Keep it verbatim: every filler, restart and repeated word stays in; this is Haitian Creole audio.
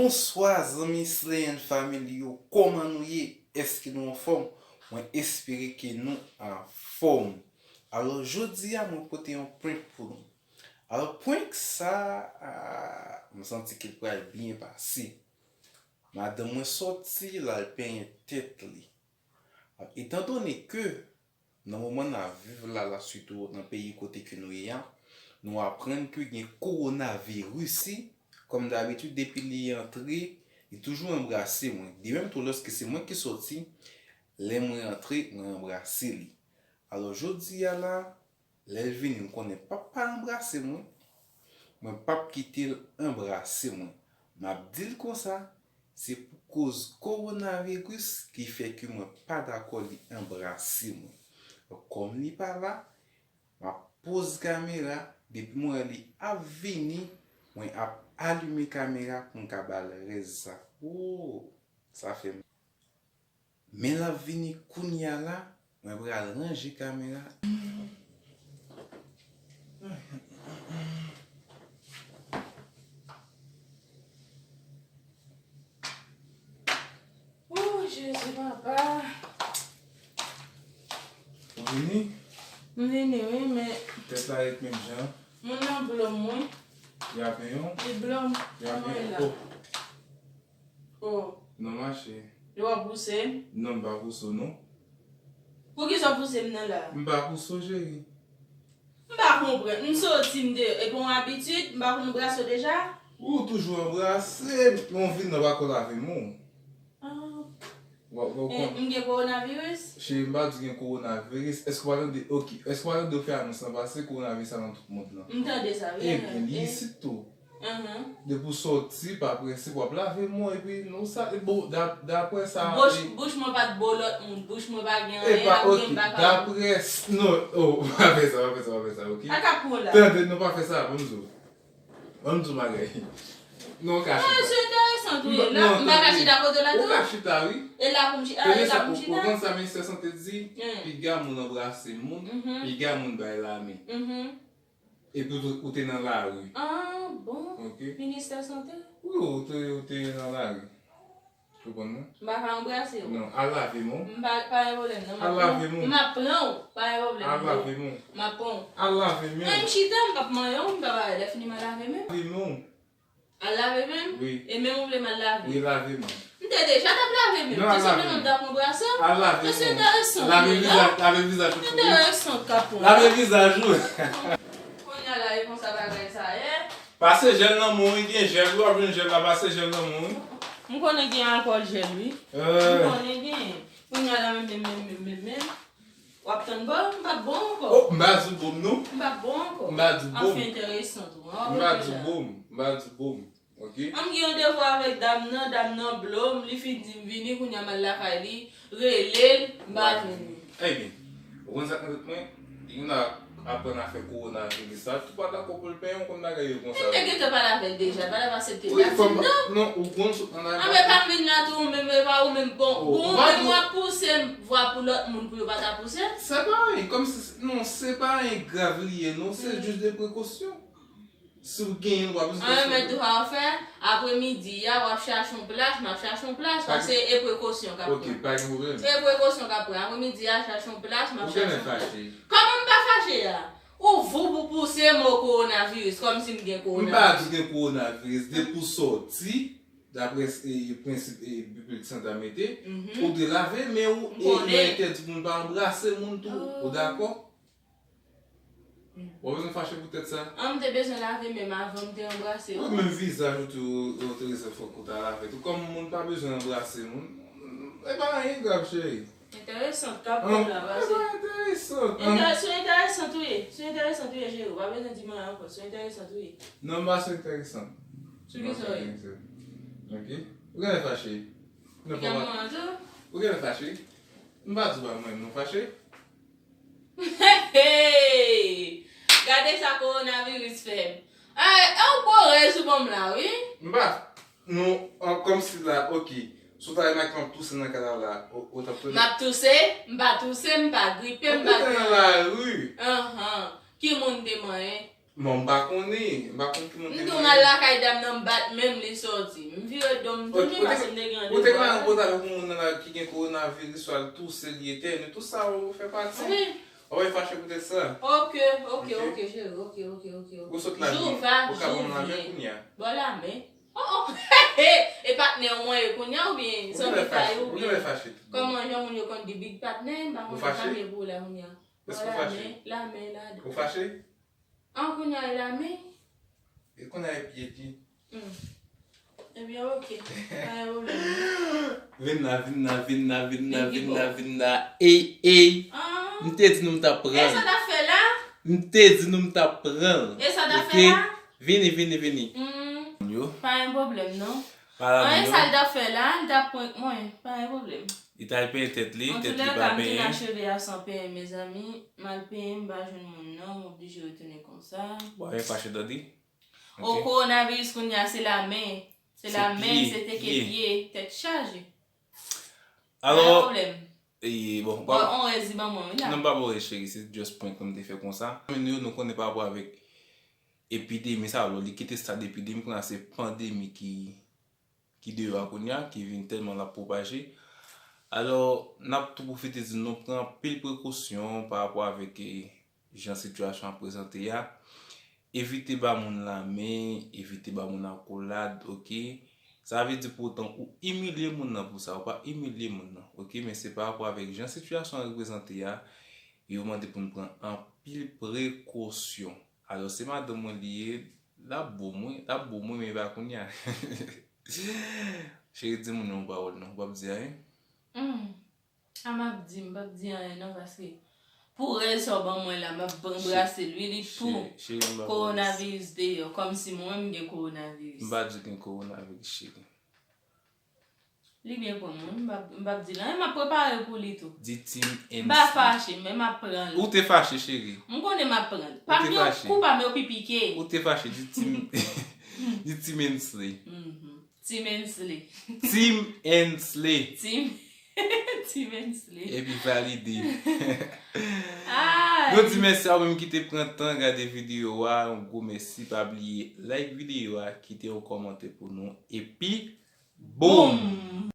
Bonswa zanmi Slay and Family yo, kòman nou ye? Èske nou anfòm? Mwen espere ke nou anfòm. Alò, jodi a mwen pote yon prank pou nou. Alò, prank sa, a, m santi ke l pral byen pase. Madanm mwen sòti, l al penyen tèt li. Etandone ke nan moman n ap viv la, la sitou nan peyi kote ke nou ye a, nou aprann ke gen kowonaviris, kòm dabitid, depi li antre, li toujou anbrase mwen. De menm tou, lòske se mwen ki sòti, lè mwen antre, mwen anbrase li. Alò, jodi a la, lè l vini, m konnen p ap pa anbrase mwen. Mwen p ap kite l anbrase mwen. M ap di l konsa, se pou koz kowonaviris ki fè ke mwen pa dakò li anbrase mwen. Donk, kòm li pa la, m ap poze kamera, depi mwen wè li ap vini, mwen ap alime kamera pou m ka ba l rès sa. Oh, sa fè m Men l ap vini kounye a la, mwen pral ranje kamera. Oh, Jezi, papa. Ou vini? M vini, wi, men. Tèt la ret menm jan. Moun nan blòm, wi. Y a penyen w? Li blòm. Y a penyen w? Oh. Oh. Non mache. Yo w ap pouse m? Non, m pa pouse w non. Poukisa w pouse m nan la? M pa pouse w, cheri. M pa konprann. M soti, m de, e pa yon abitid, m pa konn anbrase w deja? Ou toujou anbrase m, men w vin nan w pa ko lave men w. Ah. M gen kowonaviris? Cheri, m pa di w gen kowonaviris. Èske w pa tande, ok, èske w pa tande yo fè anons lan pase kowonaviris la nan tout mond lan? M tande sa, wi. Ebyen, li isit tou. Depi w sòti, pa prese, w ap lave men w, epi nou sa, bon, daprè sa. Bouch, bouch mwen pa t bo lòt moun, bouch mwen pa gen anyen, l ap gen m pa ka. Daprè, non, oh, pa fè sa, pa fè sa, pa fè sa, ok? A ka pou w la. Tande, non, pa fè sa, ban m di w. Ban m di w bagay. Non, w ka chita. Ah, se enteresan tou, wi. La, m pa ka chita kote w la tou? Ou ka chita, wi. E la pou m chita, e la pou m chita? Ou konn sa ministè sante di? Piga moun anbrase moun, piga moun bay lamen. Epi ou te nan lari. Ah bon? Ok. Ministè sante? Wi, ou te, ou te nan lari. Ou konprann mwen? M pa ka anbrase w. Non, al lave men w. M pa, pa gen pwoblèm, non. Al lave men w. M ap pran w, pa gen pwoblèm. Al lave men w. M ap pran w. Al lave men w. Men m chita, m p ap manyen w, m p ap lè fini m al lave men m. Lave men w. Al lave men m? Wi. E men m ou vle m al lave? Wi, lave men m. M te deja t ap lave men m. Non, al lave men m. Ti sòt nou t ap anbrase w. Al lave men w. Mesye enteresan. Lave vizaj, lave vizaj ou tou. Enteresan k ap pran la. Lave vizaj ou. Kounye a la, e konsa bagay sa ye. Pase jèl nan men w, wi, gen jèl, wi, w ap jwenn jèl la, pase jèl nan men w, wi. M konnen gen alkòl jèl, wi. M konnen gen. Kounye a la, men, men, men, men, men, men. W ap tann bon, m p ap bon ankò. Oh, m pa di w bon non. M p ap bon ankò. M pa di w bon. Ap fè enteresan tou. M pa di w bon, m pa di w bon. Ok. An m gen yon devwa avèk dam nan, dam nan blo m, li fin di m vini, kounye a m al lakay li, rele l, m pa jwenn li. Ebyen, ou konn sa k nan tèt mwen? Youn ap aprann afè kowonaviris sa, tou pa dakò pou l penyen w, konn bagay yo konsa. M te gentan pale avè l deja, l pa t ap aksepte l. Wi, fò m pa, non, ou konn sot nan lari. Anben pa m vin la tou, ou menm, e pa ou menm, bon, bon, ou menm w ap pouse m vwa pou lòt moun pou yo pa ta pouse m? Se pa anyen, kòmsi, non, se pa anyen grav li ye, non, se jis de prekosyon. Si w genyen l, w ap jis... An, men tou sa w fè, apremidi a, w ap chache yon plas, m ap chache yon plas, paske e prekosyon k ap pran. Ok, pa gen pwoblèm. E prekosyon k ap pran. Apremidi a, chache yon plas, m ap chache yon plas. Ou genlè fache. Kòman m pa fache a? Ou voup ou pouse m o kowonaviris, kòmsi m gen kowonaviris. M pa di w gen kowonaviris, depi w sòti, daprè, e, prensip, e, Bib Santa mete, ou dwe lave men w, e yo entèdi pou moun pa anbrase moun tou. Ou dakò? W ap bezwen fache poutèt sa? An, m te bezwen lave men m avan m te anbrase w. Wi, men vizaj ou tou, ou te rezève fòk ou ta lave tou. Kòm moun pa bezwen anbrase moun, e pa anyen grav, cheri. Enteresan k ap pran la, pase. E pa enteresan. Enter-, sou enteresan tou ye. Sou enteresan tou ye, cheri. Ou pa bezwen di m anyen ankò. Sou enteresan tou ye. Non, m pa sou enteresan. Sou kisa w ye? Ok. Ou genlè fache. Piga moun an tou? Ou genlè fache. M pa di w pa mwen, non, fache. Hey! Gade sa kowonaviris fè m. Ay, e w gwo rèz ou ban m la, wi. M pa, non, an, kòmsi la, ok. Si w ta remake m ap touse nan kay la la, ou, ou t ap tande? M ap touse, m pa touse, m pa gripe, m pa gen anyen. Ou te nan lari. Anhan. Ki moun te manyen? Bon, m pa konnen, m pa konn ki moun te M di w m al lakay dam nan, m bat men m, li sòti. M vire do m tounen paske m te gen Ou te gen yon koz avèk yon moun nan la ki gen kowonaviris, swa l touse, li etène, tout sa ou fè pati. Wi. Ou pa fache poutèt sa. Ok, ok, ok, cheri, ok, ok, ok, ok. Ou sot la, ou ka ban m lamen kounye a. Ban w lamen. Oh, oh. E patnè w mwen ye kounye a oubyen zanmi kay ou oubyen. Kòman jan moun yo konn di big patnè, m pa konn sa m ye pou ou la kounye a. Ban w lamen, lamen, ladan. Ou fache? An kounye a e lamen. E kounye a e pye di. Ebyen, ok. Pa gen pwoblèm. Vin la, vin la, vin la, vin la, vin la, vin la. Ey, ey. M te di nou m t ap pran l. E sa w t ap fè la? M te di nou m t ap pran l. E sa w t ap fè la? Vini, vini, vini. Yo. Pa gen pwoblèm, non. Anyen sa l t ap fè la, li t ap prank mwen. Pa gen pwoblèm. Li t al penyen tèt li, tèt li pa penyen. Antoulèka, m te nan cheve a san penyen, mezanmi. M al penyen, m pa jwenn moun nan, m oblije retounen konsa. Bon, e fache, Dòdi. O, kowonaviris kounye a se lamen. Se lamen, se teke pye, tèt chaje. Alò, bon, on rèz li ban mwen wi la. Non, m pa ba w rèz, cheri, se just prank mwen te fè konsa. Men nou yo, nou konnen pa rapò avèk epidemi sa, alò, li kite stad epidemi, kounye a se pandemi ki ki deyò a kounye a, ki vin tèlman l ap pwopaje. Alò, n ap tou pwofite di nou pran anpil prekosyon pa rapò avèk jan sitiyasyon an prezante a. Evite ba moun lamen, evite ba moun akolad, oke? Sa vle di pou otan ou imilye moun nan pou sa, ou pa imilye moun nan, oke? Men se pa rapò avèk jan sitiyasyon an reprezante a, yo mande pou n pran anpil prekosyon. Alò, se madanm mwen li ye, l ap bo mwen, l ap bo mwen, men e pa kounye a. Cheri, di moun yon pawòl non, ou p ap di anyen? Hmm. A m ap di, m p ap di anyen non, paske pou rèz sa w ban mwen la, m ap anbrase l wi, li pou kowonaviris deyò, kòmsi mwen m gen kowonaviris. M pa di w gen kowonaviris, cheri. Li byen pran mwen, m p ap, m p ap di l anyen, m ap prepare pou li tou. Di Team Ensley. M pa fache, men m ap pran l. Ou te fache, cheri. M konnen m ap pran l. Pa m yo kou pa m yo pi pike. Ou te fache, di Team, di Team Ensley. Team Ensley. Team Ensley. Team, Team Ensley. Epi valide. Ay. Nou di mèsi a ou menm ki te pran tan gade videyo a. Yon gwo mèsi. Pa bliye like videyo a, kite yon kòmantè pou nou. Epi, boom!